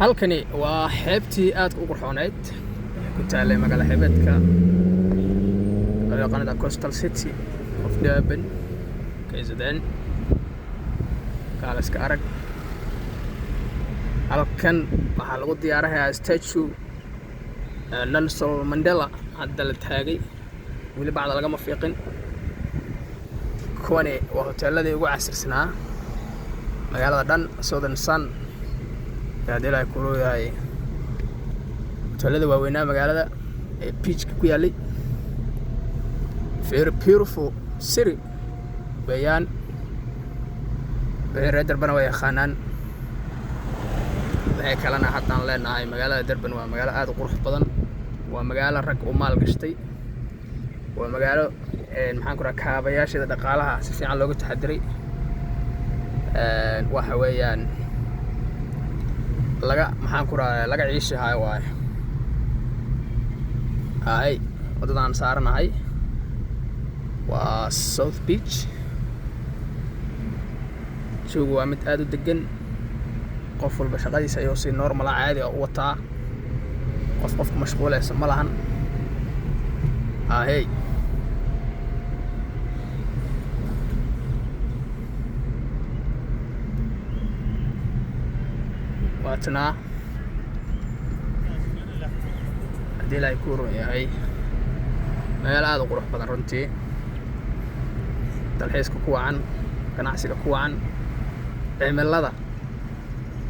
Halkani waa xeebtii aadka u qurxooneyd ee ku taalay magaala xeebeedka loo yaqaanada Coastal City of Durban, KZN. Kaaliska arag, halkan waxaa lagu diyaarahayaa statue Nelson Mandela. Hadda la taagay, weli bacda lagama fiiqin. Kuwani waa hoteeladii ugu casirsanaa magaalada dhan, Southern Sun. Haddii Ilaahay kuu yahay, hoteelada waaweynaa magaalada ee beachka ku yaallay. Very beautiful city weeyaan. Wixii reer Durbana way yaqaanaan, wixii kalena haddaan leenahay, magaalada Durban waa magaalo aad u qurux badan, waa magaalo rag u maal gashtay, waa magaalo, maxaan ku raha, kaabayaasheeda dhaqaalaha si fiican looga taxadiray. Waxa weeyaan laga, maxaan ku raha, laga ciishahayo waaye. Hay, waddadaan saaranahay waa South Beach. Joogu waa mid aada u degan. Qof walba shaqadiisa ayuu si normal ah, caadi ah u wataa. Qof qofku mashquuleysa ma lahan. Ahey, waatanaa. Haddii Ilaahay ku run yahay, meel aada u qurux badan runtii, dalxiiska ku wacan, ganacsiga ku wacan, cimilada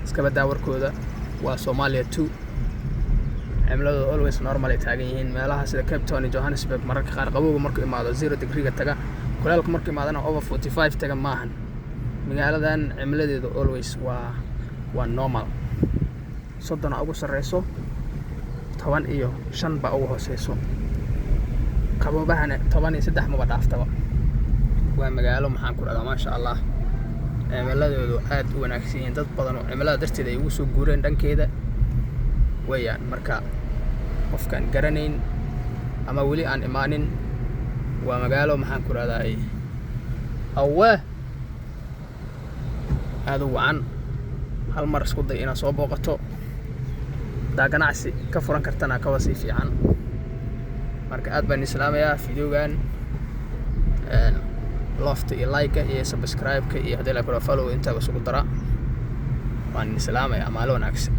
iska badaa warkooda, waa Soomaaliya two. Cimiladooda always normal ay taagan yihiin. Meelaha sida Cape Town iyo Johannesburg mararka qaar qabowga markuu imaado 0 degreega taga, kuleelka markuu imaadana over 45 taga maahan. Magaaladan cimiladeedu always waa normal. 30 ugu sarreyso, 15 baa ugu hooseyso, qaboobahana 13 maba dhaaftaba. Waa magaalo, maxaan ku dhahdaa, maasha Allah, cimiladoodu aad u wanaagsan yihiin. Dad badan oo cimilada darteed ay ugu soo guureen dhankeeda weeyaan. Marka qofkaan garanayn ama weli aan imaanin, waa magaalo, maxaan ku dhahdaa, awe aada u wacan. Hal mar isku day inaad soo booqato. Haddaa ganacsi ka furan kartana, kaba sii fiican. Marka aad baan islaamayaa. Videogan loveta iyo like-ka iyo subscribe-ka iyo haddii la kula follow intaba isugu dara. Waan islaamayaa. Maalin wanaagsan.